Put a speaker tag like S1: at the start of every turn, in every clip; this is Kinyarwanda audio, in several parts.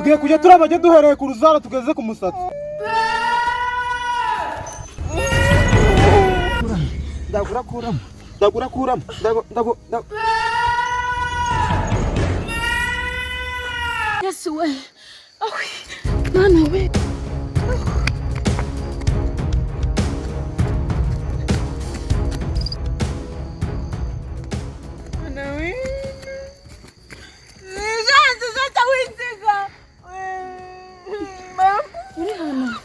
S1: Tugiye kujya turabajya duhereye ku ruzara tugeze ku musatsi. Ndagurakuramo, ndagurakuramo, ndagu ndagu ndagu.
S2: Yesu we, awe mwana we. Uri hano.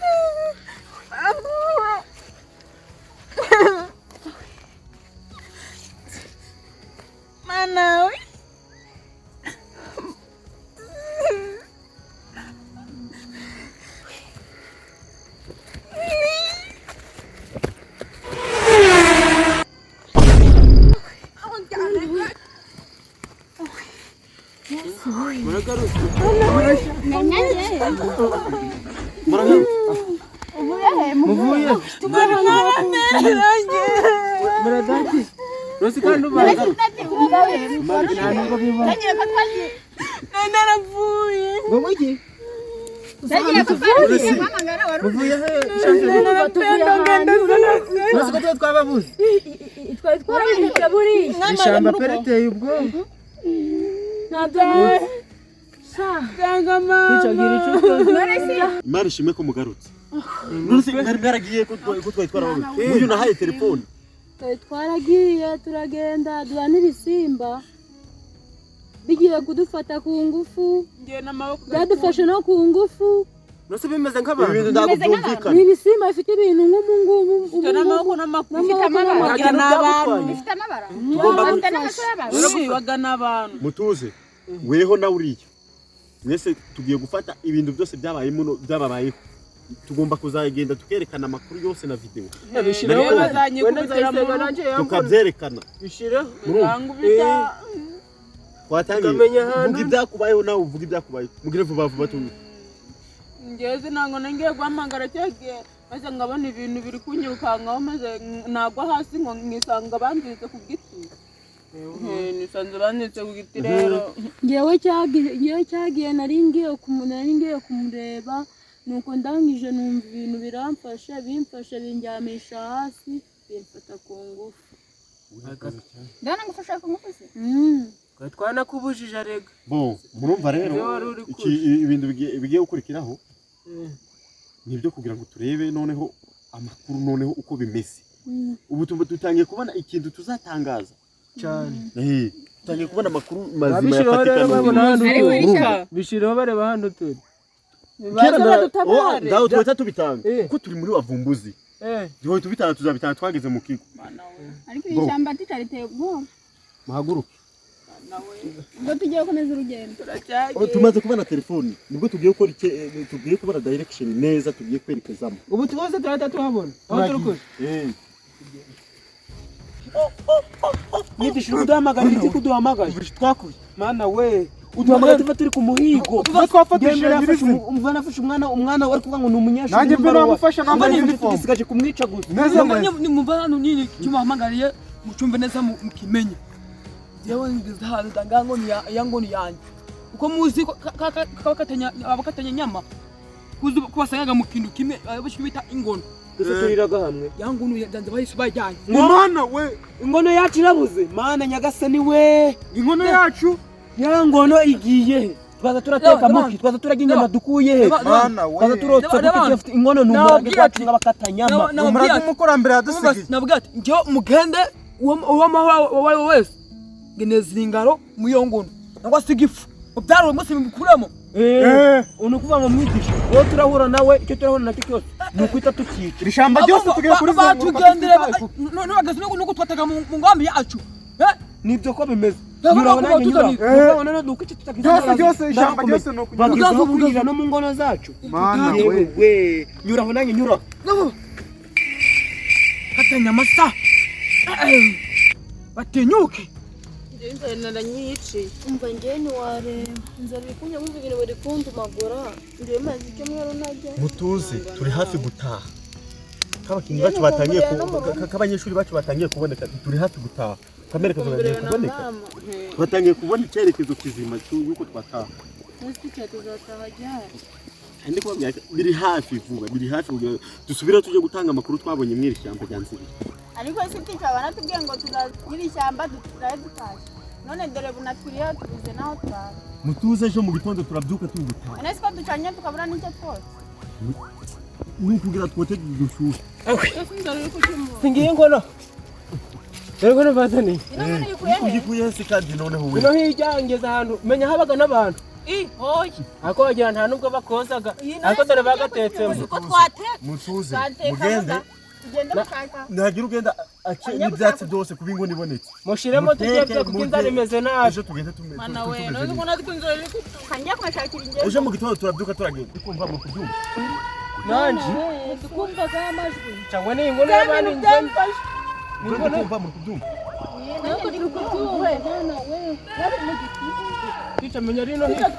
S3: Mana we.
S4: Muvuye muradaki rosi kandi ubaye ntabwo biba
S3: Narapfuye.
S4: Ngo iki muvuye he? Rosi ko tuba twababuze.
S2: Twari twarabihita buriya.
S4: Ishyamba pe riteye ubwoba.
S2: Ntabwo sha.
S3: Cyangwa mama.
S4: Kwicagira icupa.
S5: Imana ishimwe ko mugarutse. None se mwari mwaragiye ko twari twarababuze? Uyu nahaye telefone.
S2: Twari twaragiye, turagenda duha n'ibisimba bigiye kudufata ku ngufu.
S3: Ngiye n'amaboko.
S2: Byadufashe no ku ngufu.
S4: Rosi bimeze
S5: Ibi
S4: nk'abantu.
S5: bintu ntabwo byumvikana.
S2: Ni ibisimba bifite ibintu nk'ubu ngubu.
S3: Mfite n'amaboko n'amaguru.
S2: N'amaboko n'amaguru.
S3: Wagira ni abantu.
S6: Bifite amabara.
S5: Tugomba
S6: Bifite n'amaso y'abantu.
S3: Ui, waga ni abantu.
S5: Mutuze, weho nawe uriya, mwese tugiye gufata ibintu byose byabaye muno, byababayeho. Tugomba kuzagenda tukerekana amakuru yose na videwo.
S4: Bishireho.
S3: Niyo bazanyikubitira
S4: Wenda
S3: mu
S4: nzayisenga nanjye yambona.
S5: Tukabyerekana.
S4: Bishireho.
S5: Murumva?
S3: Bangubita.
S5: Twatangiye.
S4: Tukamenya ahantu.
S5: Vuga ibyakubayeho, nawe uvuga ibyakubayeho, mugire vuba vuba tu.
S3: Ngeze ntabwo nongeye guhamagara cya gihe, maze ngabona ibintu biri kunyirukankaho, maze nagwa hasi ngo nkisanga banziritse ku giti. Nisanze banziritse ku giti rero.
S2: Ngewe cyagiye nari ngiye kumureba, nuko ndangije numva ibintu biramfashe, bimfashe bindyamisha hasi, bimfata ku ngufu.
S6: Ndabona ngufasha ku ngufu se.
S4: Twari twanakubujije arega.
S5: Bo murumva rero,
S4: Ibyo wari uri
S5: ibintu bigiye gukurikiraho ni ibyo kugira ngo turebe noneho amakuru, noneho uko bimeze. Ubu dutangiye kubona ikintu tuzatangaza.
S4: Cyane.
S5: Dutangiye kubona amakuru mazima
S4: Babishireho rero
S5: yafatika.
S4: babona hano
S6: Ariko
S4: turi.
S6: iri
S4: Bishireho bareba hano turi.
S3: Baze badutabare.
S5: Ndaho twahita tubitanga
S4: Eh.
S5: kuko turi muri wavumbuzi. Duhita tubitanga, tuzabitanga twageze mu kigo.
S6: Ariko iri shyamba tica riteye ubwoba.
S5: Muhaguruke.
S6: Ubwo tugiye gukomeza urugendo.
S5: Oh, tumaze kubona telefoni, nibwo tugiye gukora iki, tugiye kubona direction neza tugiye kwerekezamo.
S4: Ubu twose turahita tuhabona aho turi kujya.
S7: Mwigisha, kuduhamagara iki? Kuduhamagaye twakuye mana we, uduhamagaye tuva turi ku muhigo.
S1: Tuba twafatishije
S7: Ngembe nafashe
S1: nyirizina.
S7: Umva, nafashe umwana wari kuvuga ngo ni umunyeshuri.
S1: Nanjye mbe namufashe nambaye uniform.
S7: Gisigaje kumwica gusa.
S1: Neza neza.
S8: Nimumva hano nini icyo muhamagariye, mucumve neza, mukimenye. Jewe ngeze ahantu ndanga ngoni ya ngoni yanjye, uko muzi ko kaba katanya nyama, kuzi ko basangaga mu kintu kimwe abo bita ingono.
S7: Twese turiraga hamwe.
S8: Ya ngono yanjye bahise bajyanye.
S1: Ngo mana we!
S7: Ingono yacu irabuze, mana nyagasani we!
S1: Inkono yacu!
S7: Ya ngono igiye he? Twaza turateka muki? Twaza turarya inyama dukuye he?
S1: Mana we!
S7: Twaza turotsa kuko dufite inkono, ni umurage
S8: Nababwira
S7: wacu
S8: ati-
S7: nk'abakatanyama.
S1: Ni umurage umukurambere yadusigiye.
S8: Nababwira ati njyewe mugende uw'amahoro uwo ari we wese ngeneza ingaro mu iyo ngono nangwa se igifu mubyarure mwese mubikuremo.
S7: Ni ukuvuga ngo mwigishe uwo turahura nawe, icyo turahura nacyo cyose ni ukwita tukica.
S1: Iri shyamba ryose tugiye kurizenguruka.
S8: Batugendere
S1: Tutitaye.
S8: none nuko twataga mu ngambi yacu.
S7: Nibyo ko bimeze.
S8: Ntabwo
S7: Nyuraho
S8: nakuba
S7: nanjye nyuraho.
S8: tuzanira.
S7: Ni ukuvuga ngo noneho dukwice tutakiza.
S1: Byose byose, ishyamba ryose ni ukunyura.
S7: Bagezeho kwinjira no mu ngono zacu.
S1: Mana
S7: Yewe
S1: we!
S7: we, nyuraho nanjye nyuraho.
S8: Katanya amasa batinyuke.
S3: Inzara naranyiciye.
S2: Umva, ngewe ntiwareba, inzara iri kunywa, wumva ibintu biri kundumagura.
S3: Ngewe maze icyumweru ntajya.
S5: Mutuze, turi hafi gutaha. K'abakinnyi bacu batangiye k'abanyeshuri bacu batangiye kuboneka, turi hafi gutaha, kamerekezo kagiye
S3: Kumburewe na
S5: kuboneka.
S3: mama.
S5: Batangiye kubona icyerekezo kizima cy'uko twataha.
S2: Ese tuzataha ryari?
S5: Ndi kubabwira biri hafi vuba, biri hafi kugira dusubire tujye gutanga amakuru twabonye mw'iri shyamba rya Nzibiri.
S6: Ariko se tica baratubwiye ngo tuzagira ishyamba duturaye dutashye. None dore bunatwiriyeho tubuze naho turara.
S5: Mutuze ejo mu gitondo turabyuka turi gutaha.
S6: None siko ducanye tukabura n'icyo twotsa.
S5: Ni ukugira twote dushyuhe.
S4: Singiye inkono. Dore inkono bazaniye.
S6: Ino nkono uyikuye he?
S5: Uyikuye se kandi noneho we.
S4: Ino hirya ngeze ahantu menya habaga n'abantu.
S3: Oya.
S4: Ariko wagira nta nubwo bakozaga. Ariko dore bagatetsemo.
S3: Uko twateka.
S5: Mutuze
S6: Twateka
S5: mugende
S6: tugende gushaka.
S5: ntagira ugenda ace n'ibyatsi byose kuba inkono ibonetse.
S4: Mushiremo tujye byo kuko inzara imeze nabi.
S5: Ejo tugende tumeze.
S3: Mana we, none ko natwe inzara iri kutu.
S6: Kangiye kumashakira ingeso.
S5: Ejo mu gitondo turabyuka turagenda. Ndikumva mu kubyumva.
S4: Nanje
S2: Tukumvaga amajwi.
S4: cyangwa ni inkono y'abandi nzanye.
S5: Ndikumva mu kubyumva.
S2: Ntabwo turi kubyumva mwana we. Wari mu giti.
S4: Tica menya rino hirya.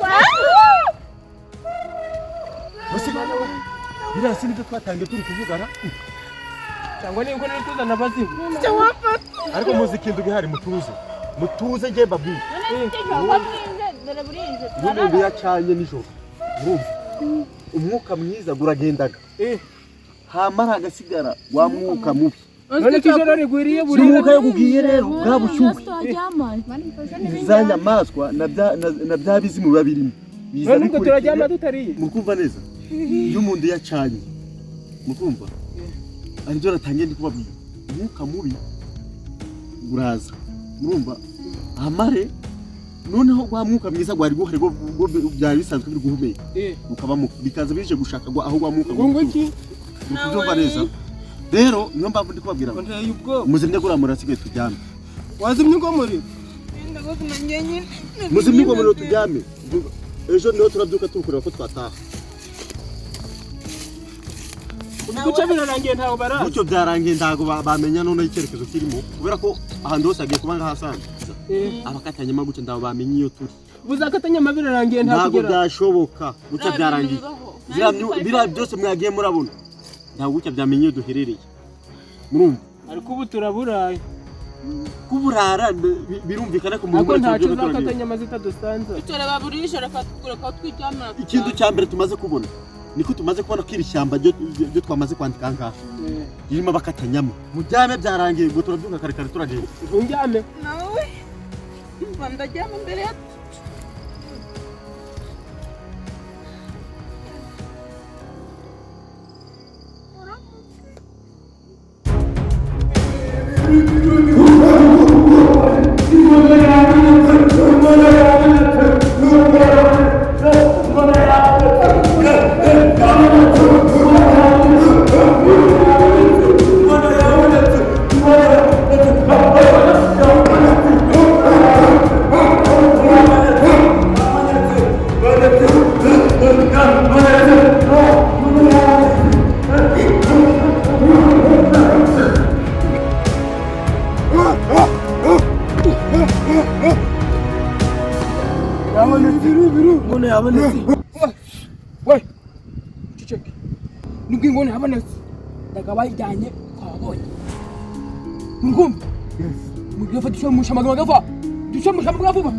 S5: Biriya si nibyo twatangiye turi kuvugana.
S4: Cyangwa ni inkono iri kuzana abazimu.
S5: Ariko muzi ikintu gihari mutuze. Mutuze njye mbabwire.
S6: None se tica uko bwije dore burije.
S5: Iyo umuntu yacanye nijoro, urumva umwuka mwiza guragendaga. Hamara hagasigara wa mwuka mubi.
S4: None ko ijoro rigwiriye
S5: Si
S4: buri
S5: umwuka yo gugiye rero bwa bushyuhe.
S2: Twaryamanye.
S5: Za nyamaswa na bya bizimu biba birimo. Biza
S4: None ubwo turaryama
S5: bikurikira.
S4: tutariye.
S5: Mukumva neza? Iyo umuntu yacanye, mukumva? Aribyo natangiye ndi kubabwira. Umwuka mubi uraza. Murumva? Amare noneho wa mwuka mwiza gwari guhari go byari bisanzwe biri guhumeka. Ukaba mubi bikaza bije gushaka aho gwa mwuka
S4: Ngo iki?
S5: Mukubyumva neza? Rero niyo mpamvu ndi kubabwira ngo
S4: Nteye ubwoba.
S5: muzimye gura murasigaye turyame.
S4: Wazimye ubwo muri?
S5: Muzimye ubwo muriro turyame. Ejo niho turabyuka tukureba ko twataha.
S4: Guca birarangiye ntawe baraza.
S5: Gutyo byarangiye ntago bamenya noneho icyerekezo kirimo kubera ko ahantu hose hagiye kuba nk'ahasanzwe. Abakatanyama gutyo ntago bamenya iyo turi.
S4: Buzakatanyama birarangiye nta
S5: Ntago
S4: kugera.
S5: byashoboka gutya byarangiye. Biriya byose mwagiye murabona ntabwo gutya byamenya iyo duherereye. Murumva?
S4: Ariko ubu turaburaye.
S5: Kuburara birumvikana ko
S4: Ariko
S5: mu
S4: ntacyo uzakatanyama zitadusanze.
S3: Tureba burije reka reka twiryamira.
S5: Ikintu cya mbere tumaze kubona niko tumaze kubona ko iri shyamba ryo twamaze kwandika ngaha ririmo abakatanyama. Muryame byarangiye ubwo turabyuka kare kare turagenda.
S4: Undyame.
S3: Nawe ndaryama imbere ya
S8: Inkono yabonetse.
S4: We. Ciceke. Nubwo inkono yabonetse. Ndaga bayijyanye twabonye. Murumva? Mugiye fatisha mu shamba gava. Dusha mu shamba vuba.